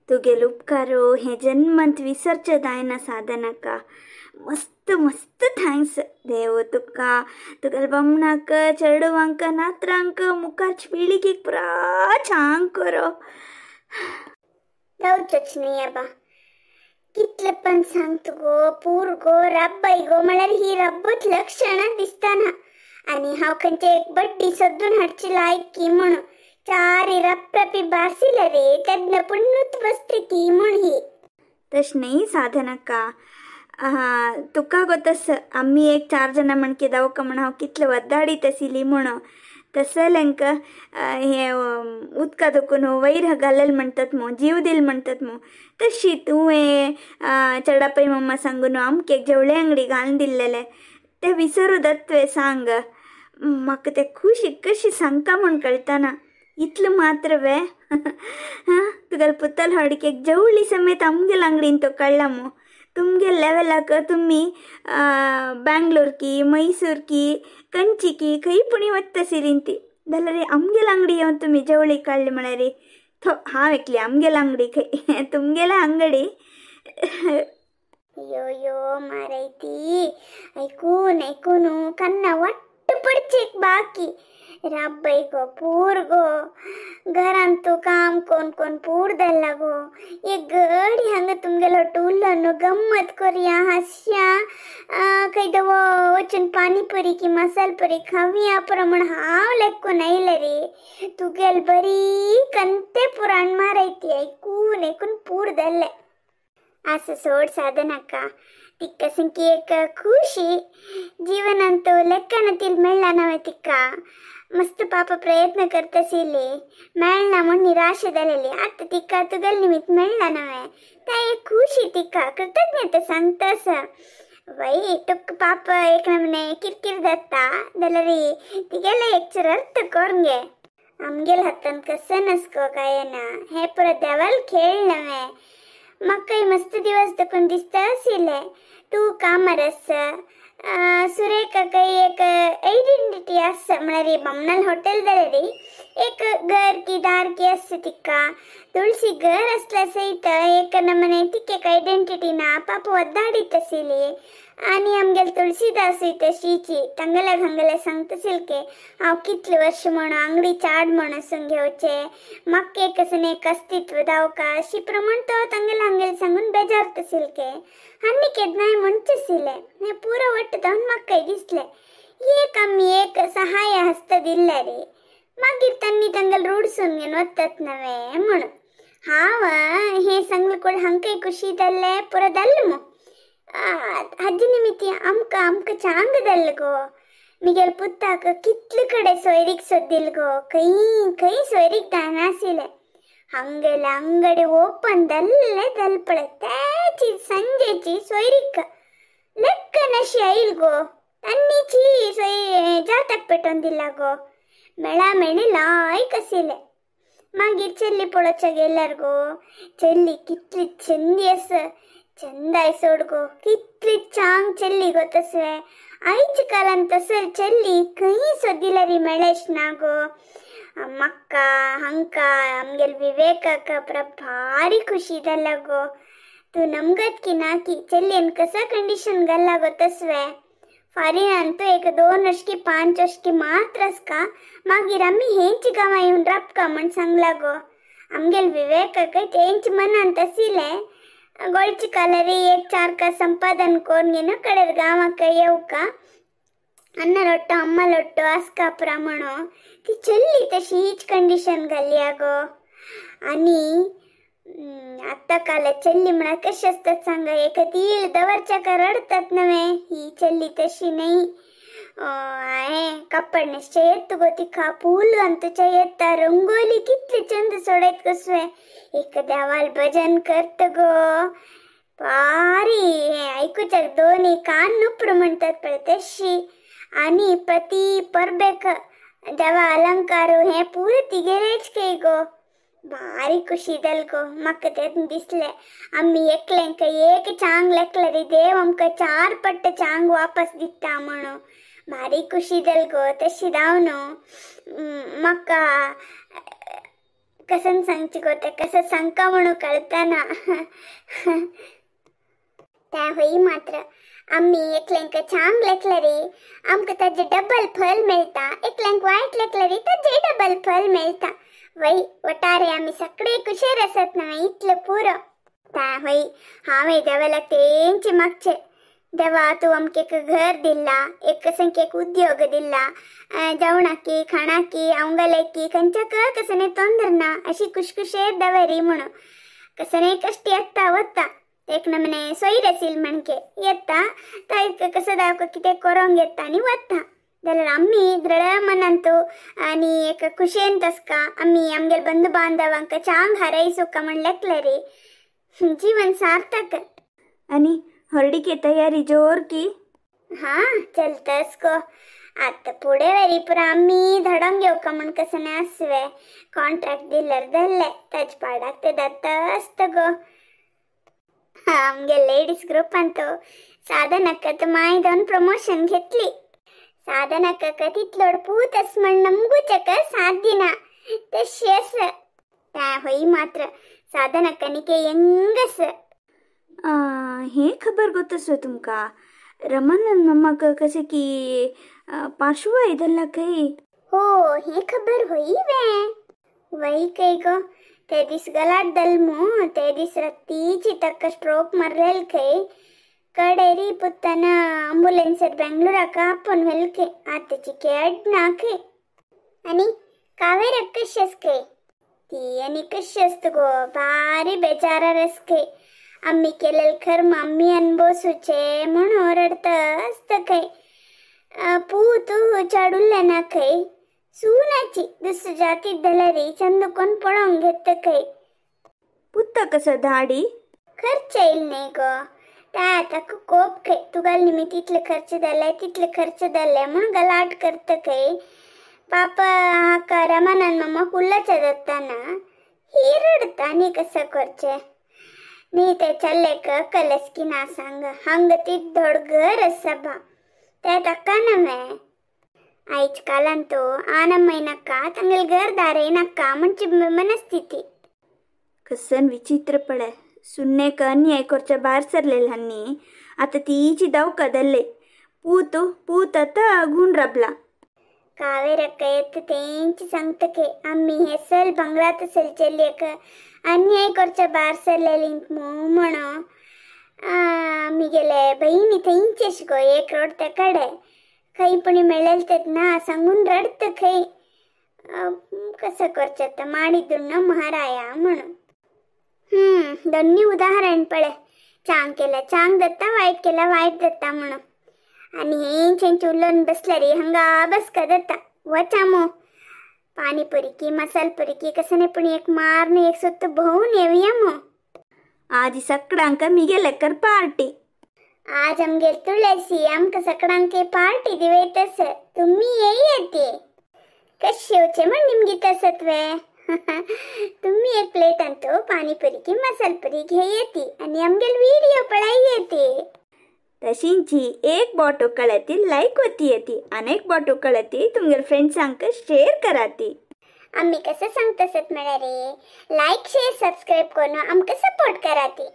तुगेल उपकारो हे जन्मांत विसरचें जायना साधनाका. मस्त मस्त thanks देव तुका, तुगेल बामणाक, चेडवांक, नात्रांक, मुखारची पिळगेक पुरा छांग करो. जावचोच न्ही आबा, कितले पण सांगतो गो पूर गो राब्बाई गो म्हळ्यार ही रब्बूच लक्षणां दिसतना. आनी हांव खंयचे एक बड्डी सोदून हाडची लायक की म्हूण चारी रपरपी बारसिले रे तेन्ना पुण्णूच बसते की म्हूण ही. तशें न्ही साधनाका, तुका गो तस आमी एक 4 जाणां म्हणके दावका म्हण हांव कितले वद्दाडीत आशिल्ली म्हूण. तसलेंक हे उदका दुखून वैर घालल म्हणतात मू, जीव दिल म्हणतात मू, तशी तुवें चेडापय मम्मा सांगून आमके जेवळे अंगडी घालून दिल्लेले ते विसरू दत्वे सांग. म्हाका ते खुशी कशी सांगता म्हूण कळतना. इतलें मात्र वे तुगेले पुतल हाडकेक जेवळी समेत आमगेल अंगडीन तो कळ्ळा मू. तुमगे लेवलाक तुमी बँगलोर की, मैसूर की, कंची की खंय पुणी वता ती जाल्यार आमगेल अंगडी येवन तुमी जेवळी काडली म्हळ्यार थो हांव एकली आमगेल अंगडी खंय तुमगेले अंगडी. यो यो मारयती ऐकून ऐकून कन्ना वट्ट पडचेक बाकी. राब्बाई गो पूर गो घरांत तूं काम कोण कोण पूर जाल्ला गो. एक गडी हांगा तुमगेलो उल्लो गम्मत करया, हांसया, खंय दवो वचून पानीपुरी की मसालपुरी खावया पुरो म्हण हांव लेखून आयलें रे. तुगेल बरी कंते पुराण मारयती ऐकून ऐकून पूर जाल्लें. आसा सोड साधनाका, तिक्का संकी एक खुशी जीवनांत ಲೆಕ್ಕನ ತಿಲ್ मेळ्ळा नवे तिक्का. मस्त पाप प्रयत्न करतसिल्ली मेळना म्हूण निराशे जालेली. आतां तिका तुगेल निमित्त मेळ्ळा नवे ता एक खुशी तिका कृतज्ञता सांगतास. वय तुक पाप एक नमने किरकिर जाता जाल्यार तिगेले एक चूर अर्थ करून घे. आमगेल हातान कसं नसको काय ना, हे पुरा देवाल खेळ नवे. म्हाकाय मस्त दिवस दखून दिसता आशिल्लें तूं कामार आसा. सुरेखाकय एक आयडेंटिटी आसा म्हळ्यार बामणाल हॉटेल जाल्यार एक घर की दार की आसा तिका. तुळशी घर आसल्या सयत एक नमने तिका एक आयडेंटिटी ना पाप वद्दाडीत आशिल्ली. आनी आमगेले तुळशीदासूय तशीची तांगेल्या हांगेले सांगता के हांव कितले वर्ष म्हण आंगडी चाड म्हण वचून घेवचे, म्हाका एक असून एक अस्तित्व दावका अशी प्रमाण तो तांगेले हांगेले सांगून बेजारता के. आनी केन्नाय म्हणचे आशिल्लें हें पुरो वट्ट जावन म्हाकाय दिसलें एक आमी एक सहाय हस्त दिल्ले रे. मागीर तांणी तांगेले रूडसून घेवन वतात नवे म्हणून हांव हें सांगलें कोण हांकांय खुशी जाल्लें पुरो जालें मू. हाजे निमित्ती आमकां आमकां चांग जाल्लें गो. मिगेल पुताक कितले कडेन सोयरीक सोदील गो, खंय खंय सोयरीक जायनाशिल्लें. हांगेले अंगडी ओपन जाल्लें जालें पळय त्याची संजेची सोयरीक लेक्कन अशी आयल गो. तांणीची सोय जातक पेटोवन दिला गो. मेळा मेळी लायक आशिल्लें. मागीर चेल्ली पळोवच्या गेल्यार गो चेल्ली कितली चंदी आसा, चंदाय सोड गो, कितली चांग चेल्ली गो. तसवे आयच्या काळान तसर चेल्ली खंय सोदिल्यार मेळेश ना गो. म्हाका हांका आमगेल विवेकाक पुरा भारी खुशी जाल्या गो. तूं नमगत की ना की चेल्लयेन कसा कंडिशन घाल्ला गो तसवे. फारिनान तूं एक 2 वर्ष की 5 वर्ष की मात्र आसका, मागीर आमी हेंच गांवां येवन राबका म्हण सांगला गो. आमगेल विवेकाकय तेंच मनांत आशिल्लें गोळची कालरी एक 4 का संपादन कोरून घेवन कडेर गांवाक येवका, अण्णा लोट्टो अम्मा लोट्टो आसका पुरा म्हणून ती चल्ली तशी हीच कंडिशन घाली गो. आनी आतां काल चल्ली म्हळ्यार कशी आसतात सांगा, एक तील दवरच्याका रडतात नवे, ही चल्ली तशी न्ही. हें कपड न्हेसचें येत गो तिका, फूल घालतचें येता, रंगोली कितली चंद सोडयत कसवें, एक देवाल भजन करत गो भारी. हें आयकुच्याक दोनी कान नुप्र म्हणटात पळय तशी. आनी प्रती परबेक देवा अलंकार हें पुरो तिगेलेच के गो. भारी खुशी जाली गो म्हाका तें दिसलें. आमी एकल्यांक एक चांग लेखले रे देव आमकां 4 पट्ट चांग वापस दिता म्हणून भारी खुशी जाली गो. तशी जावन म्हाका कसन सांगची गो ते कसं सांगका म्हणून कळताना. त्या होई मात्र आम्ही एकल्यांक चांग लेखलरी आमकां ताजे डबल फल मेळटा, एकल्यांक वायट लेखलरी ताजे डबल फल मेळटा. वय वटारे आमी सगळे कुशेर आसत न्हय इतलें पुरो. त्या होय हांवें देवाला तेंचे मागचे, देवा तूं आमकां एक घर दिला, एक कसंक एक उद्योग दिला, जेवणाकी खाणाकी अवंगलेकी खंयच्या कसने तोंदर ना अशी खुशखुशेर दवरी म्हणून. कसने कष्ट येता वता एक नमने सोयीर आशिल्ली म्हणके येता तर कसं दाव कितें करोंक येता आनी वता. जाल्यार आमी दृढ मनांतू आनी एक खुशयेन तसका आमी आमगेले बंधू बांधवांक चांग हारायसुका म्हण लेखलें जीवन सार्थक. आनी हळदीके तयारी जोर की? हा चलतस गो. आतां फुडें वेरी पुरो आमी धाडोंक येवका म्हण कसं आसवे कॉन्ट्रॅक्ट दिल्यार धरले ताजे पाडाक ते जाता आसता गो. आमगे लेडीज ग्रुपान तो साधनाक तर माय दोन प्रमोशन घेतली. साधनाक तितलोड पूत आस म्हण नमगूचक साध्य ना तशी आसा. त्या होय मात्र साधनाक निके यंगस. हे खबर गोतसो तुमकां रमानंद मम्माक कशें की पार्श्व धरला खंय? हो हे खबर होई वे वही खंय गो. ते दीस गलाट दल मू ते दीस रातीची ताका स्ट्रोक मारलेल खंय. कडेरी पुत्ताना आंबुलन्सर बेंगळूराक आपोवन व्हेल खंय. आतांची केड ना खंय. आनी कावेराक कशी आस खंय ती? आनी कशी आसता गो भारी बेजारार आस खंय. आम्ही केलेलं कर्म आम्ही अनुभवसूचे म्हणून रडत आसता खंय. पूत चाडुल्ले ना खंय. सुनाची दुसऱ्या जातीत जाल्यार चंद कोण पळोवंक घेता खंय. पुत्ता कसो धाडी? खर्च येयल न्ही गो. त्या आतां कोप खंय तुगाल निमित्त इतले खर्च जाले तितले खर्च जाले म्हूण गलाट करता खंय. पापा हाका रमानंद मामाक उल्लाचा जाताना ही रडता आनी कसं करचें न्ही. ते चल्लेक अकल की ना सांग हांग ती धोड घर आसा बा ते ताका नव्हे. आयज कालांतू आनम्मय नाका तांगेले घरदारय नाका म्हणची मनस्थिती. कसन विचित्र पळे सुन्नेक अन्याय करच्या भायर सरलेले हांनी आतां तीची दवका धरले. पूत पूत आतां गूण राबला. कावेरक्क येता तेंची सांगता की आमी हे सल बंगलात सल चलयेक अन्याय करच्या भायर सरलेली म्हणून. मिगेले बहिणी थंयच गो एक रोड त्या कडे खंय पुणी मेळेल तेन्ना सांगून रडत खंय. कसं करचें आतां माडी दुण्ण महाराया म्हणून. दोन्ही उदाहरण पळे चांग केला चांग जाता वायट केला वायट जाता म्हणून. आनी हेंच उलोवन बसल्यार हांगा बसका जाता. वचा मो पानीपुरी की मसालपुरी की कसं पण एक मारून एक सुत्त भोवून येवया मो. आज सगळ्यांक मिगेले कर पार्टी. आज आमगेर तुळसी आमकां सगळ्यांक पार्टी दिवयतस तुम्ही येयती. कशें येवचें म्हण निमगीत आसत वे? तुम्ही एक प्लेट अंतू पानीपुरी की मसालपुरी घेयती आनी आमगेल व्हिडिओ पळय येती. तशींची एक बोटो कळती लायक होती येती अनेक बोटो कळती तुमगेले फ्रेंड्सांक शेअर कराती. आम्ही कसं सांगतसत म्हळ्यार लायक शेअर सबस्क्राईब करून आमकां सपोर्ट कराती.